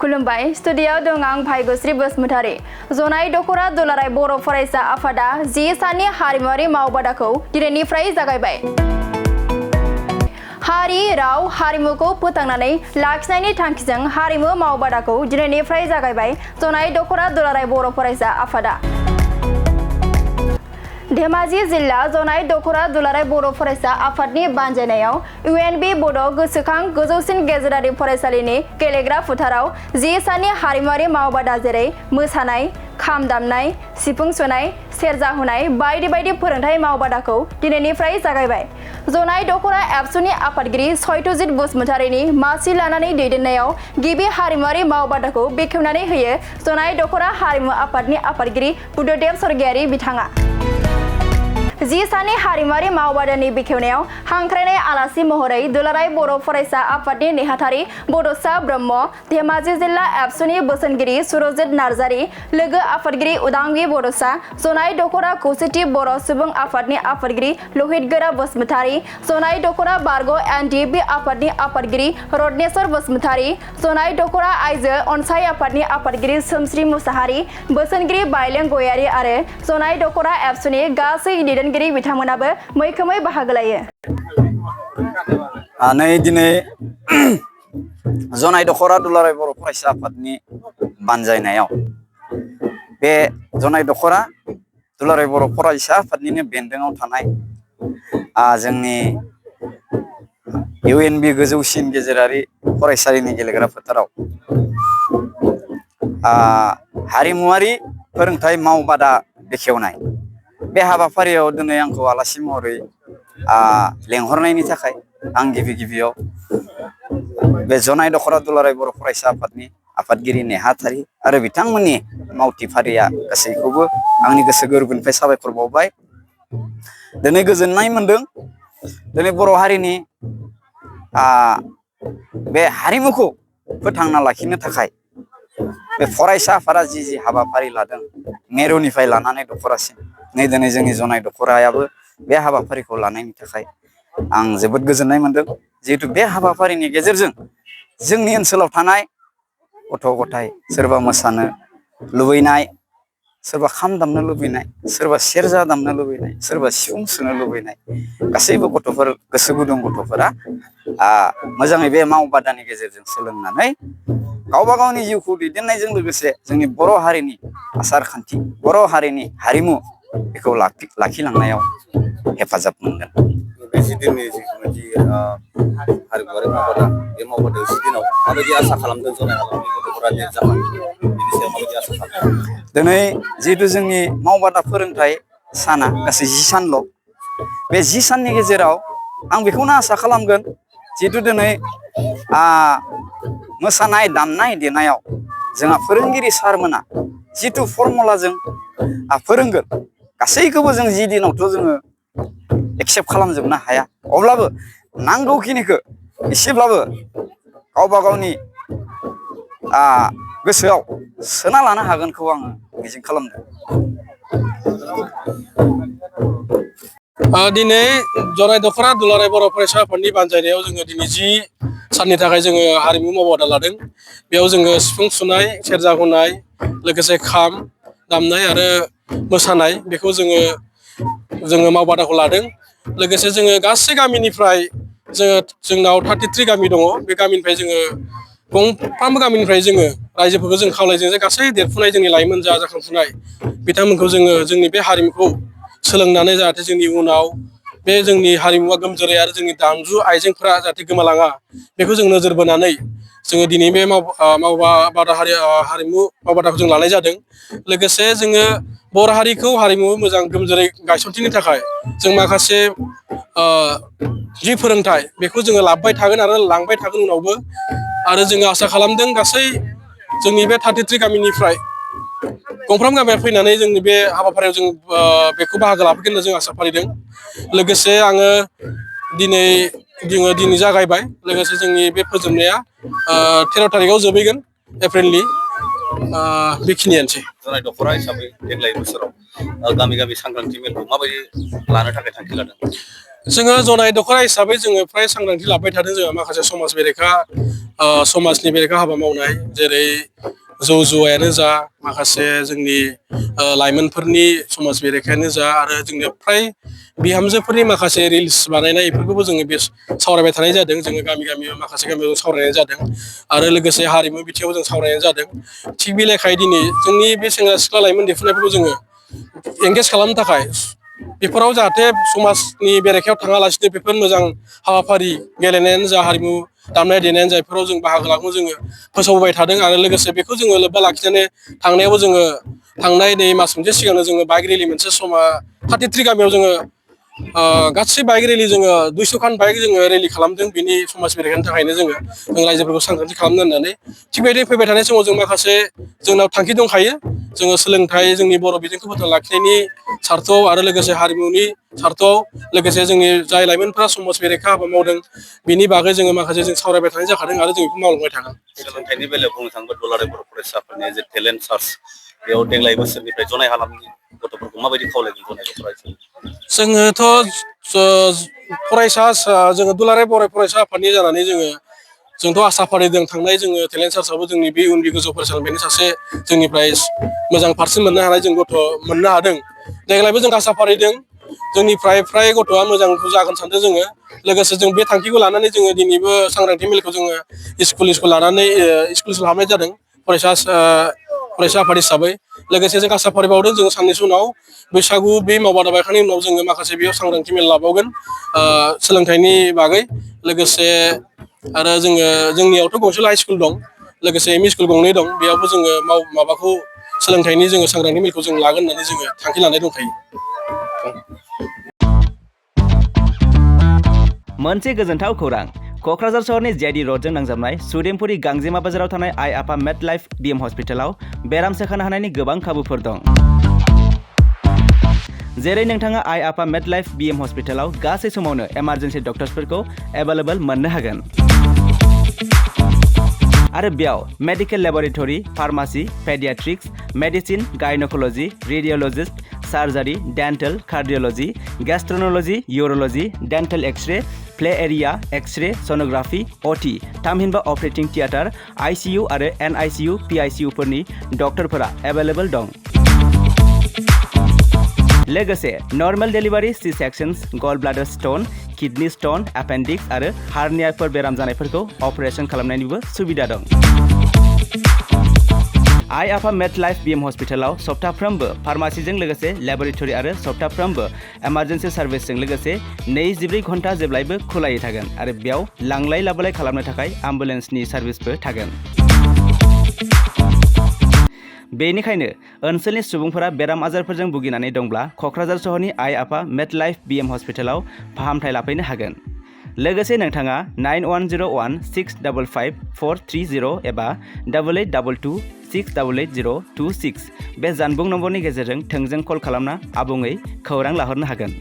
खुलुमबाय स्टुडियाव दं आं भाग्यश्री बसुमतारी। जनाय दखरा दुलाराय बर' फरायसा आफादा जि साननि हारिमुआरि मावबादाखौ दिनैनिफ्राय जागायबाय। हारि राव हारिमुखौ फोथांनानै लाखिनायनि थांखिजों हारिमु मावबादाखौ दिनैनिफ्राय जागायबाय जनाय दखरा दुलाराय बर' फरायसा आफादा। धेमाजि जिल्ला जनाय दखरा दुलाराय बर' फरायसा आफादनि बानजायनायाव UNB बड' गोसोखां गोजौसिन गेजेरारि फरायसालिनि गेलेग्रा फोथाराव जि साननि हारिमुआरि मावबादा जेरै मोसानाय, खाम दामनाय, सिफुं सुनाय, सेरजा हुनाय बायदि बायदि फोरोंथाय मावबादाखौ दिनैनिफ्राय जागायबाय। जनाय दखरा एबसुनि आफादगिरि सत्यजित बसुमतारीनि मासि लानानै दैदेननायाव गिबि हारिमुआरि मावबादाखौ बेखेवनानै होयो जनाय दखरा हारिमु आफादनि आफादगिरि बुद्धदेब स्वर्गियारि बिथाङा। जि साननि हारिमुआरि मावबादानि बेखेवनायाव हांख्रायनाय आलासि महरै दुलाराय बर' फरायसा आफादनि नेहाथारि बड'सा ब्रह्म, धेमाजि जिल्ला एबसुनि बोसोनगिरि सुरजित नार्जारि, लोगो आफादगिरि उदांगि बड'सा, जनाय दखरा खौसेथि बर' सुबुं आफादनि आफादगिरि लहितगोरा बसुमतारी, जनाय दखरा बारग' NDP आफादनि आफादगिरि रत्नेश्वर बसुमतारी, जनाय दखरा आइजो अनसाय आफादनि आफादगिरि सोमश्री मुसाहारि, बोसोनगिरि बायलें गयारि आरो जनाय दखरा एबसुनि गासै दैदेनगिरि बिथांमोनाबो मैखोमै बाहागो लायो। दिनै जनाय दखरा दुलाराय बर' फरायसा आफादनि बानजायनायाव बे जनाय दखरा दुलाराय बर' फरायसा आफादनिनो बेन्दोङाव थानाय जोंनि UNB गोजौसिन गेजेरारि फरायसालिनि गेलेग्रा फोथाराव हारिमुआरि फोरोंथाय मावबादा बेखेवनाय बे हाबाफारियाव दिनै आंखौ आलासि महरै लेंहरनायनि थाखाय आं गिबियाव बे जनाय दखरा दुलाराय बर' फरायसा आफादनि आफादगिरि नेहाथारि आरो बिथांमोननि मावथि फारिया गासैखौबो आंनि गोसो गोरबोनिफ्राय साबायखर बावबाय। दिनै गोजोननाय मोनदों। दिनै बर' हारिनि बे हारिमुखौ फोथांना लाखिनो थाखाय बे फरायसा आफादा जि हाबाफारि लादों मेरुनिफ्राय लानानै दखरासिम दिनै जोंनि जनाय दखरायाबो बे हाबाफारिखौ लानायनि थाखाय आं जोबोद गोजोननाय मोनदों। जिहेतु बे हाबाफारिनि गेजेरजों जोंनि ओनसोलाव थानाय गथ' गथाय सोरबा मोसानो लुबैनाय, सोरबा खाम दामनो लुबैनाय, सोरबा सेरजा दामनो लुबैनाय, सोरबा सिफुं सुनो लुबैनाय गासैबो गथ'फोर गोसो गुदुं गथ'फोरा मोजाङै बे मावबादानि गेजेरजों सोलोंनानै गावबा गावनि जिउखौ दैदेननायजों लोगोसे जोंनि बर' हारिनि आसार खान्थि, बर' हारिनि हारिमु बेखौ लाखिलांनायाव हेफाजाब मोनगोन। बे जि दिननि जिथुनाखि हारिमुआरि मावबादा बे मावबादायाव जि दिनाव माबायदि आसा खालामदों जनाय हालामनि गथ'फोरा जाखांगोन बेनि सायाव माबायदि आसा खालामदों? दिनै जिहेतु जोंनि मावबादा फोरोंथाय साना गासै 10 सानल'। बे 10 साननि गेजेराव आं बेखौनो आसा खालामगोन जिहेतु दिनै मोसानाय दामनाय देनायाव जोंहा फोरोंगिरि सारमोना जिथु फर्मुलाजों फोरोंगोन गासैखौबो जों 10 दिनावथ' जोङो एक्सेप्ट खालामजोबनो हाया। अब्लाबो नांगौखिनिखौ एसेब्लाबो गावबा गावनि गोसोआव सोना लानो हागोनखौ आङो मिजिं खालामदों। दिनै जनाय दखरा दुलाराय बर' फरायसा आफादनि बानजायनायाव जोङो दिनै 10 साननि थाखाय जोङो हारिमु मावबादा लादों। बेयाव जोङो सिफुं सुनाय, सेरजा हुनाय, लोगोसे खाम दामनाय आरो मोसानाय बेखौ जोङो मावबादाखौ लादों। लोगोसे जोङो गासै गामिनिफ्राय जोंनाव 33 गामि दङ। बे गामिनिफ्राय जोङो गंफ्रामबो गामिनिफ्राय जोङो रायजोफोरखौ जों खावलायदों जे गासै देरफुनाय जोंनि लाइमोन जाखांफुनाय बिथांमोनखौ जोङो जोंनि बे हारिमुखौ सोलोंनानै जाहाथे जोंनि उनाव बे जोंनि हारिमुवा गोमजोरै आरो जोंनि दामजु आइजेंफोरा जाहाथे गोमालाङा बेखौ जों नोजोर बोनानै जोङो दिनै बे हारिमु मावबादाखौ जों लानाय जादों। लोगोसे जोङो बर' हारिखौ हारिमु मोजां गोमजोरै गायसनथिनो थाखाय जों माखासे जि फोरोंथाय बेखौ जोङो लाबोबाय थागोन आरो लांबाय थागोन उनावबो। आरो जोङो आसा खालामदों गासै जोंनि बे 33 गामिनिफ्राय गंफ्राम गामिया फैनानै जोंनि बे हाबाफारियाव जों बेखौ बाहागो लाफैगोन होनना जों आसा फारिदों। लोगोसे आङो दिनै जागायबाय। लोगोसे जोंनि बे फोजोबनाया 13 थारिखआव जोबहैगोन एप्रिलनि। बेखिनियानोसै। जनाय दखरा हिसाबै देग्लाय बोसोराव गामि गामि सांग्रांथि मेलखौ माबायदि लानो थाखाय थांखि लादों? जोङो जनाय दख'रा हिसाबै जोङो फ्राय सांग्रांथि लाबाय थादों जोंहा माखासे समाज बेरेखा समाजनि बेरेखा हाबा मावनाय जेरै जौ जुवायानो जा माखासे जोंनि लाइमोनफोरनि समाज बेरेखायानो जा आरो जोंनि फ्राय बिहामजोफोरनि माखासे रिल्स बानायनाय बेफोरखौबो जोङो बे सावरायबाय थानाय जादों जोङो गामि माखासे गामियाव सावरायनाय जादों आरो लोगोसे हारिमु बिथिङाव जों सावरायनाय जादों थिग बे लेखायै दिनै जोंनि बे सेंग्रा सिख्ला लाइमोन देरफुनायफोरखौ जोङो एंगेज खालामनो थाखाय बेफोराव जाहाथे समाजनि बेरेखायाव थाङालासिनो बेफोर मोजां हाबाफारि गेलेनायानो जा हारिमु दामनाय देनायानो जा बेफोराव जों बाहागो लानायखौ जोङो फोसावबाय थादों आरो लोगोसे बेखौ जोङो लोब्बा लाखिनानै थांनायावबो जोङो थांनाय नै मास मोनसे सिगांनो जोङो बाइक रेलि मोनसे समा 33 गामियाव जोङो गासै बाइक रेलि जोङो 200 खान बाइक जोङो रेलि खालामदों बिनि समाज बेरेखानि थाखायनो जों रायजोफोरखौ सांग्रांथि खालामनो होननानै थिग बेबायदिनो फैबाय थानाय समाव जों माखासे जोंनाव थांखि दंखायो जोङो सोलोंथाइ जोंनि बर' बिजोंखौ फोथांना लाखिनायनि सार्थआव आरो लोगोसे हारिमुनि सार्थआव लोगोसे जोंनि जाय लाइमोनफ्रा समाज बेरेखा हाबा मावदों बिनि बागै जोङो माखासे जों सावरायबाय थानाय जाखादों आरो जों बेखौ मावलांबाय थागोन सोलोंथाइनि बेलायाव बुंनो थाङोब्ला दुलाराय बर' फरायसाफोरनि जे टेलेन्ट सार्च बेयाव देग्लाय बोसोरनिफ्राय जनाय हालामनि गथ'फोरखौ माबायदि खावलायगोन जनाय गथ'फोरा जोङोथ' फरायसा जोङो दुलाराय बर' फरायसा आफादनि जानानै जोंथ' आसा फारिदों थांनाय जोङो टेलेन्ट सार्चआवबो जोंनि बे उन्दै गोजौ फरायसालिनिफ्रायनो सासे जोंनिफ्राय मोजां पारसेन्ट मोननो हानाय जों गथ' मोननो हादों देग्लायबो जों आसा फारिदों जोंनिफ्राय फ्राय गथ'आ मोजां जागोन सानदों जोङो लोगोसे जों बे थांखिखौ लानानै जोङो दिनैबो सांग्रांथि मेलखौ जोङो स्कुल लानानै स्कुल हाबनाय जादों फरायसा आफाद हिसाबै लोगोसे जों आसा फारिबावदों जों साननैसो उनाव बैसागु बे मावबादा बायखांनायनि उनाव जोङो माखासे बेयाव सांग्रांथि मेल लाबावगोन सोलोंथाइनि बागै लोगोसे आरो जोंनियावथ' गंसेल' हाइ स्कुल दं लोगोसे एम इ स्कुल गंनै दं बेयावबो जोङो माबाखौ सोलोंथाइनि जोङो सांग्रांथि मेलखौ जों लागोन होननानै जोङो थांखि लानाय दंखायो मोनसे गोजोनथाव खौरां क'क्राझार सहरनि जेडि रडजों नांजाबनाय सुदेमपुरि गांजेमा बाजाराव थानाय आइ आफा मेड लाइफ बिएम हस्पिटालाव बेराम सोखानो हानायनि गोबां खाबुफोर दं जेरै नोंथाङा आइ आफा मेड लाइफ बिएम हस्पिटालाव गासै समावनो इमार्जेन्सि डक्टर्सफोरखौ एभेलेबल मोननो हागोन आरो बेयाव medical laboratory pharmacy paediatrics medicine gynaecology radiologist surgery dental cardiology gastroenterology urology dental x-ray play area x-ray sonography OT थामहिनबा अपारेटिं थियेटार आइसिइउ आरो एनआइसिइउ पिआइसिइउफोरनि डक्टरफोरा एभेलेबल दं लोगोसे normal delivery C sections gall bladder stone kidney stone appendix आरो हार्नियाफोर बेराम जानायफोरखौ operation खालामनायनिबो सुबिदा दं आइ आफा मेड लाइफ बिएम हस्पिटालाव सप्ताफ्रोमबो फार्मासिजों लोगोसे लेबरेटरि आरो सप्ताफ्रोमबो इमार्जेन्सि सार्भिसजों लोगोसे 24 घन्टा जेब्लायबो खुलायै थागोन आरो बेयाव लांलाय लाबोलाय खालामनो थाखाय एम्बुलेन्सनि सार्भिसबो थागोन बेनिखायनो ओनसोलनि सुबुंफोरा बेराम आजारफोरजों भुगिनानै दंब्ला क'क्राझार सहरनि आइ आफा मेड लाइफ बिएम हस्पिटालाव फाहामथाय लाफैनो हागोन लोगोसे नोंथाङा 9101655430 एबा 8822688026 बे जानबुं नम्बरनि गेजेरजों थोंजों कल खालामना आबुङै खौरां लाहरनो हागोन